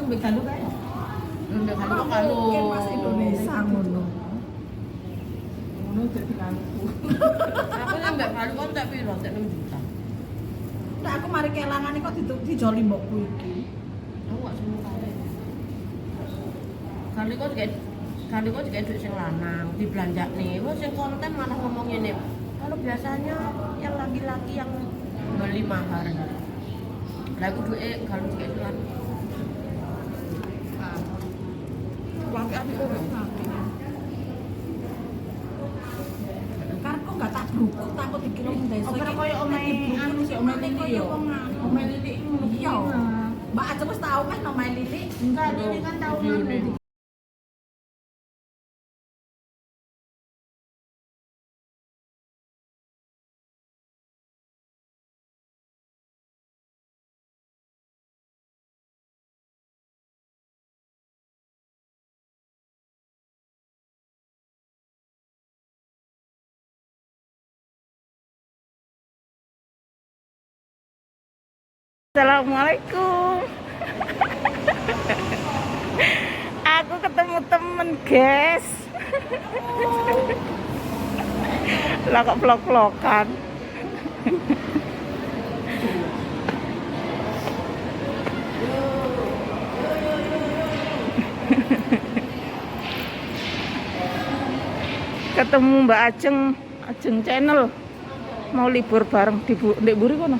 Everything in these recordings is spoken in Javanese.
sing mbek galu kae. Mbek galu kok kalau Mungkin pas Indonesia ngono. Ngono dadi kanku. Aku yang mbek galu kok tak piro, tak 6 juta. Nek aku mari kelangan kok dijoli mbokku iki. Aku gak seneng kae. Kali kok juga kali kok juga duit sing lanang dibelanjakne. Wah sing konten malah ngomong ngene. Kalau biasanya yang laki-laki yang beli mahar. Lah aku duit kalau juga itu kan. Apik-apik kok. Karepku gak tak brukut takut dikira wong desa. Ora koyo omahe anu sih, omahe Lili yo. Omahe Lili ngono kuwi. Iya. Mbak Ajeng wis tau kan omahe Lili. Enggak, Lili kan tau nganu. Assalamualaikum. Aku ketemu temen, guys. Lah kok vlog-vlogan. Ketemu Mbak Ajeng, Ajeng Channel. Mau libur bareng di ndek mburi kono.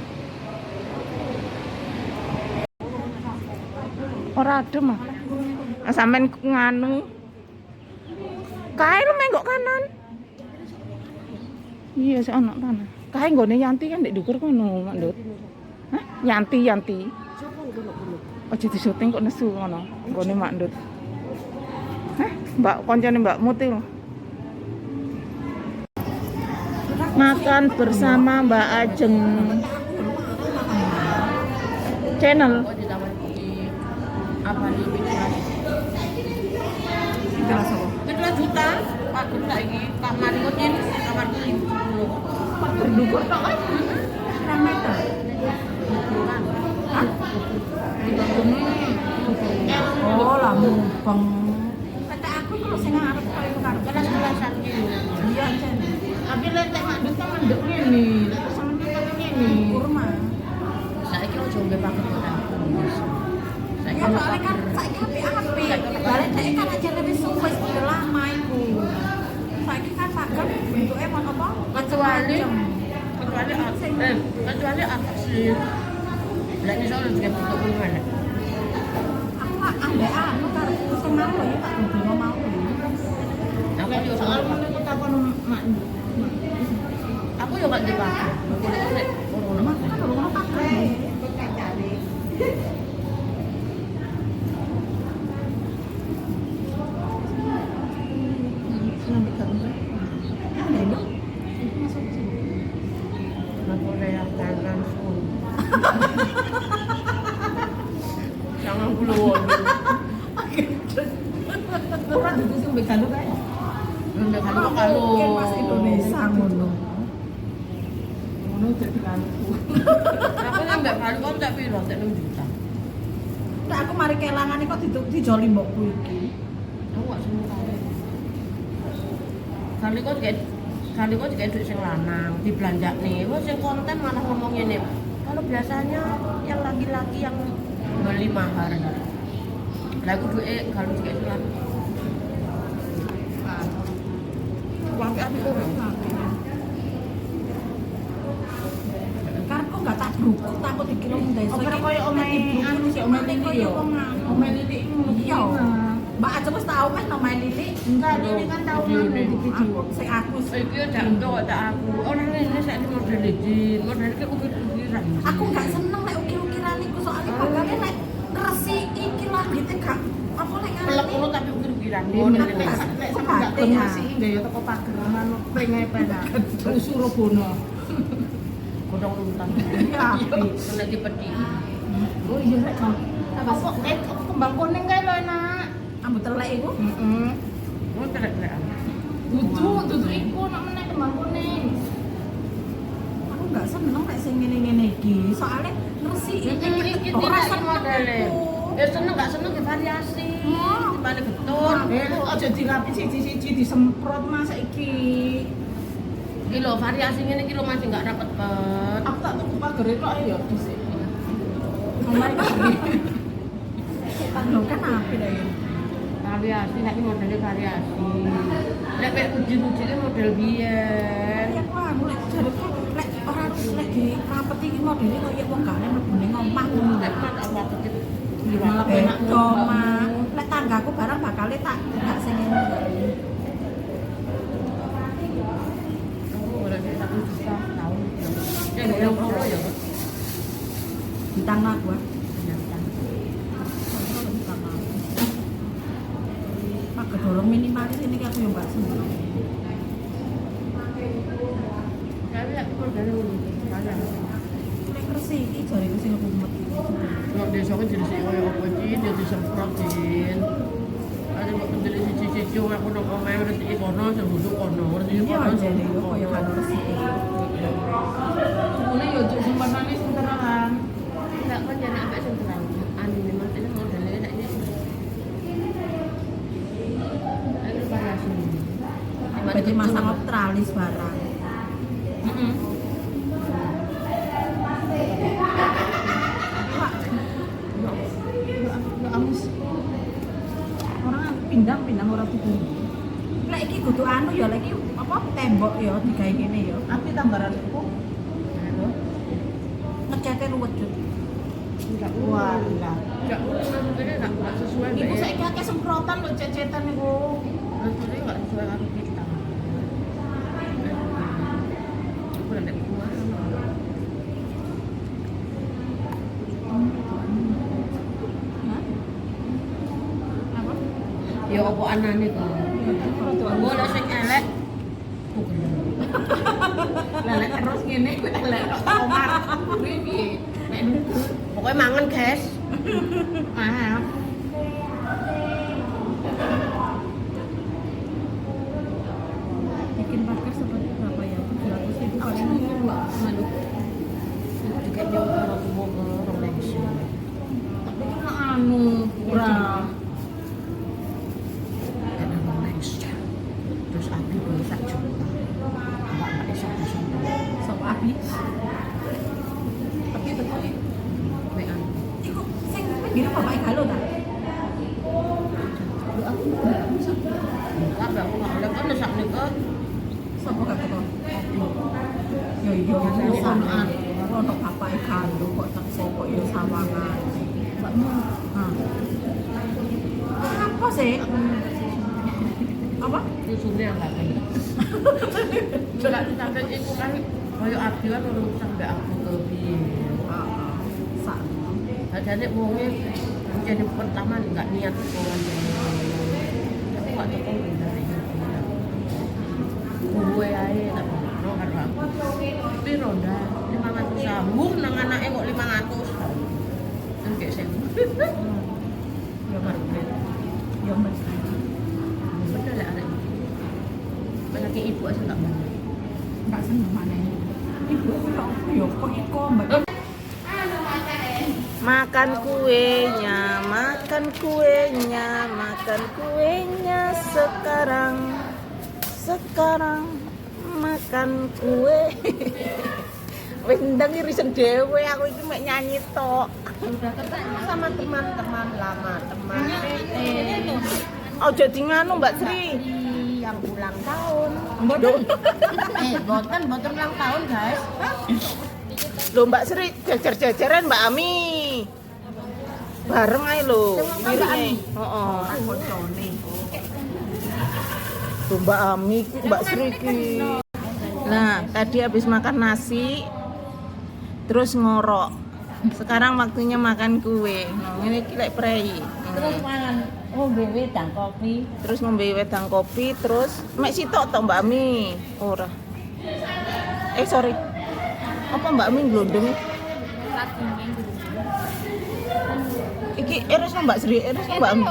Ora adem ah. Ah, sampean nganu. Kae lu menggok kanan. Iya, sik ono tanah. Kae nggone Yanti kan ndek ndukur kono, Mak Ndut. Hah? Yanti, Yanti. Aja di syuting kok nesu ngono. Nggone Mak Ndut. Hah? Mbak koncone Mbak Muti lho. Makan bersama Mbak Ajeng Channel. Kok ditawari apa nih 17 juta pager saiki kamar iku cin kamarku 50 Pager ndukur tok kan. 6 meter. Hah? Oh, lah mubeng. Kata aku kalau sing ngarep koyo karep kelas-kelasan ki lho. Iya, Cen. Tapi lek tek Mak Ndut kan mendek ngene. Lek terus sampeyan kan ngene. Kurma. Saiki ojo nggawe pager kok aku. Saiki Ya soalnya kan saiki apik-apik. Balik nek kan aja wis suwe wis udah lama iku. Saiki kan pager bentuke mau apa? Kecuali kecuali kecuali atas sih. Lek iso lho juga bentuk ngono enak. Aku ambek anu karepku sing mau lho ya tak goblok mau. Aku yo Soal ngono iku takon Mak Ndut. Aku yo gak ndek pager. Aku nek ora ono. Aku kan ora ono pager. Korea Thailand full. Jangan puluh. Ora dudu sing mbek galu kae. Mbek galu kok kalau Mungkin pas Indonesia ngono. Ngono dadi kanku. Aku yang mbek galu kok tak piro, tak 6 juta. Nek aku mari kelangan kok dijoli mbokku iki. Aku gak seneng kae. Kali kok juga kali kok juga duit sing lanang dibelanjakne. Wah sing konten malah ngomong ngene. Kalau biasanya yang laki-laki yang beli mahar. Lah aku duit kalau juga itu kan. Apik-apik kok. Karepku gak tak brukut takut dikira wong desa. Ora koyo omahe anu sih, omahe Lili yo. Omahe Lili ngono kuwi. Iya. Mbak Ajeng wis tau kan omahe Lili. Enggak, Lili kan tau nganu di video. Aku sing aku Iki yo dak entuk kok tak aku. Ora ngene saiki model iki, model iki ukir-ukiran. Aku gak seneng nek ukir-ukiran iku soalnya bakale nek ngresiki iki langgite gak apa nek ngene. Pelek ngono tapi ukir-ukiran. Nek nek sampe gak gelem ngasih nggak ya teko pager ngono pring ae penak. Surobono. Godhong luntan. Iya. Kena dipeti. Oh iya rek. Apa apa kembang kuning kae lho enak. Ambu telek iku. Heeh. Ngono telek-telek. Dudu, dudu iku nak meneh kembang kuning. Aku gak seneng nek sing ngene-ngene iki. Soalnya ngresiki Iki ora iki seneng modele. aku. Ya seneng gak seneng ya variasi. Timbane getun. Aja dirapi siji-siji disemprot Mas saiki. Iki lho variasi ngene iki lho masih gak rapet pet. Aku tak tuku pagere tok ae ya dhisik. Omahe Lho kan apik ta ya. Variasi saiki modele variasi. Lek mek uji-ujine model biyen. Ya aku anu lek jareku lek ora lek dirapet iki modele koyo wong gak mlebu ning omah ngono. Lek mak tak rapet iki. Malah penak Beda, Mak. Lek tanggaku barang bakale tak gak sing ngene. Aku ora 1 juta tahun. Ya yang kono ya. Ditang aku ah. Pak gedorong minimalis ini aku yang gak seneng. Tapi aku modele ngono. Nek resik iki jareku sing rumet iki. Nek desa kan jenis koyo apa iki dia disemprot Jin. Ada kok pendiri siji-siji aku nang omahe resiki kono, sing duduk kono, resiki Iya kono. jane yo koyo kan resik iki. Tukune yo ojo sing warnane sing terang. Enggak kan jane apik sing terang. Anu maksudnya modelnya saiki. Ayo variasi. Berarti masang tralis barang. Heeh. Pak, amis. Orang pindang-pindang ora tuku. Lek iki kudu anu ya, lek iki apa tembok ya digawe ngene ya. Api tambaran iku. Ngecete ruwet jut. Enggak. Walah. Enggak maksudnya enggak sesuai. Iku saiki akeh semprotan lho cecetan iku. Maksudnya enggak sesuai karo kita. Aku ndek kuah. Hah? Apa? Ya apa anane kok. Engko lek sing elek aku gelem. Lah lek terus ngene kuwi elek omar. Kuwi piye? Nek nunggu. Pokoknya mangan, guys. Maaf. Bikin pagar seperti berapa ya? 700.000 Aku paling. seneng Mbak Mandu. Iku dikek yo karo tuwa ke rong lengsi. Tapi kan anu kurang. Karena rong lengsi. Terus abi beli sak juta. Bapak sapa-sapa. Sop abi. Tapi teko iki Mek anu. Iku sing pinggire bapake Galo ta? lho aku enggak bisa. Tapi aku nggak oleh kan sak nika. Sopo gak teko? Ya iya, Ono ono bapake Galo kok teko kok ya sawangan. Mbakmu. Hah. Apa sih? Apa? Susune enggak kena. Enggak sampai iku kan koyo abi kan urung sampe aku ke piye. Heeh. Sak. Ajane wonge jadi pertama enggak niat kowan. Aku gak teko bener iki. Gue ae tak no karo aku. Piro ndak? 500 sambung nang anake kok 500. Terus kayak sewu. Ya bener. Ya bener. Bener lek arek. Lagi ibu aja tak bener. Enggak seneng maneh. Ibu aku ya apa ya kok iko mbak. Makan kuenya, makan kuenya, makan kuenya sekarang. Sekarang makan kue. Wis ndang irisen dhewe aku iki mek nyanyi tok. Sudah ketemu sama teman-teman lama, teman PT Ojo di nganu Mbak Sri. yang ulang tahun. Mboten. Boten, boten ulang tahun, guys. Lho Mbak Sri jejer-jejeran Mbak Ami. Bareng ae lho. Miringe. Heeh. Koncone. Tuh Mbak Ami, Mbak Sri ki. Nah, tadi habis makan nasi terus ngorok. Sekarang waktunya makan kue. Nah, ini iki lek prei. Terus mangan ngombe wedang kopi. Terus ngombe wedang kopi, terus mek sitok tok Mbak Ami. Ora. Sorry. Apa Mbak Ami glondong? Iki eres Mbak Sri, eres Mbak Ami.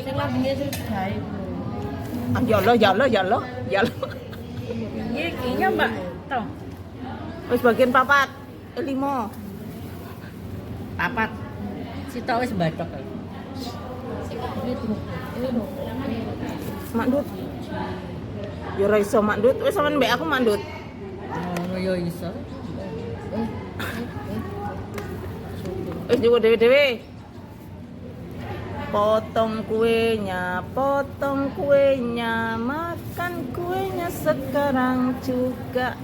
Sing lambene sing gawe. Ah, ya Allah, ya Allah, ya Allah, ya Allah. Piye iki ya Mbak? Toh. Wis bagian papat, limo. Papat. Sitok wis bathok. Mak Ndut. Ya ora iso Mak Ndut, wis sampean mbek aku Mak Ndut. Ngono ya iso. Wis njupuk dhewe-dhewe. Potong kuenya, makan kuenya sekarang juga.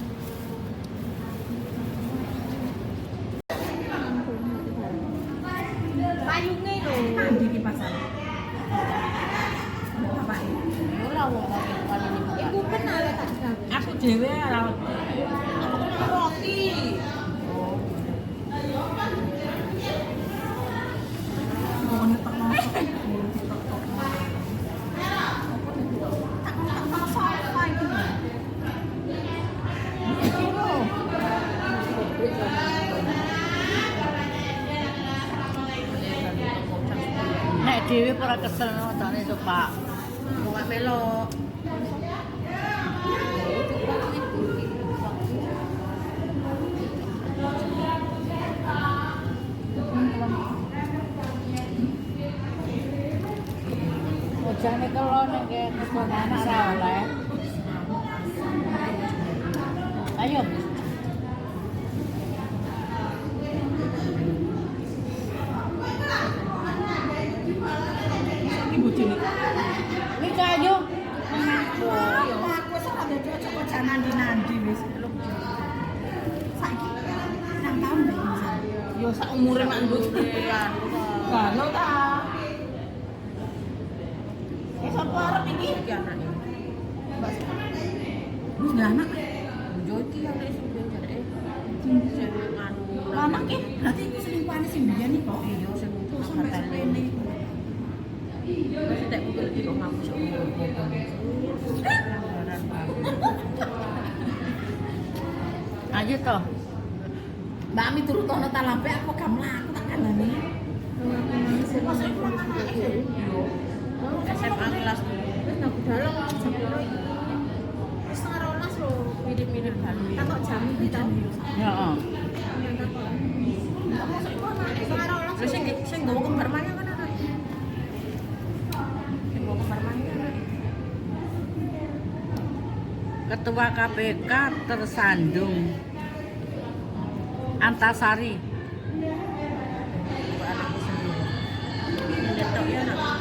Payunge lho. Nandi ki pasar. Bapak. Ora wong kok ini. Iku kenal tak Aku dhewe ora Roti. Nek dhewe ora kesel notane to, Pak. Kok melok. Bojone kelo nek kesel anak ora oleh. Ayo. Iki bojone. Iki kayu. Aku wis ora dadi aja kok jan nandi-nandi wis. Saiki 6 tahun lho bisa. Yo sak umure Mak Ndut. Gano ta. Sapa arep iki? Iki anake. Wis ndak anak. Yo iki anake sing ben jareke. Sing anu. Lanang ki berarti iku selingkuhane sing biyen iki kok. Iya sing Sampai sepene. Wis tek pukul iki kok ngaku sok Ayo toh. Mbak Ami turu tono ta lampe aku gak mlaku tak kandhani. Masa iku anake. SMA kelas wis nang dalem jam piro iki? Wis 11.30 lho. Mirip-mirip balu. Takok jam iki ta. Heeh. Masa iku anake 11.30. Lha sing sing nggawa kembar mayang kan anake. Sing nggawa kembar mayang anake. Ketua KPK tersandung Antasari. Kok anakku sendiri. Ini tok ya anak.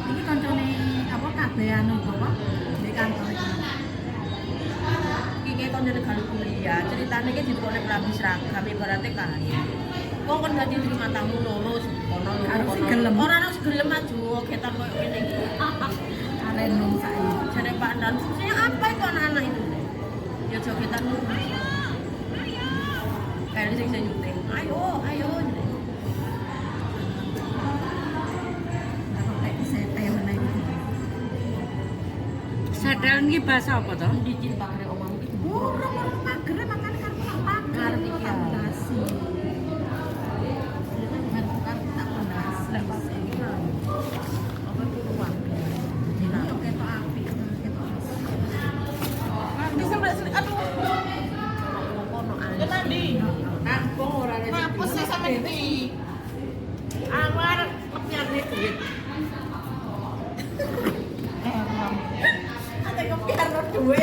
Iki kancane apa kabeh anu apa di kantor iki. Iki kancane galu kuliah, ceritane iki ditukokne klambi seragam ibarate kae. Wong kon dadi terima tamu loro kono loro. Karo sing gelem. Ora ono sing gelem maju ketan koyo ngene iki. Arek nom saiki. Jare Pak Dan fungsinya apa itu anak-anak itu? Ya jogetan loro. Kayak sing sing nyuting. Ayo, ayo. Apa kayak setel meneh iki. Setel iki bahasa apa toh? Dicin pagere omahmu iki. Burung urung pagere makane karep tak pager Ngerti tak ya. pondasi. Karep tak pondasi. Apa itu uang? Yo ketok apik, ketok asik. Nanti sampe sini. Aduh. Kono Ya nandi. Kampung ora ada. Ngapus sih sampe iki. Aku arep ngepiarne duit. Ate kepiarno duwe.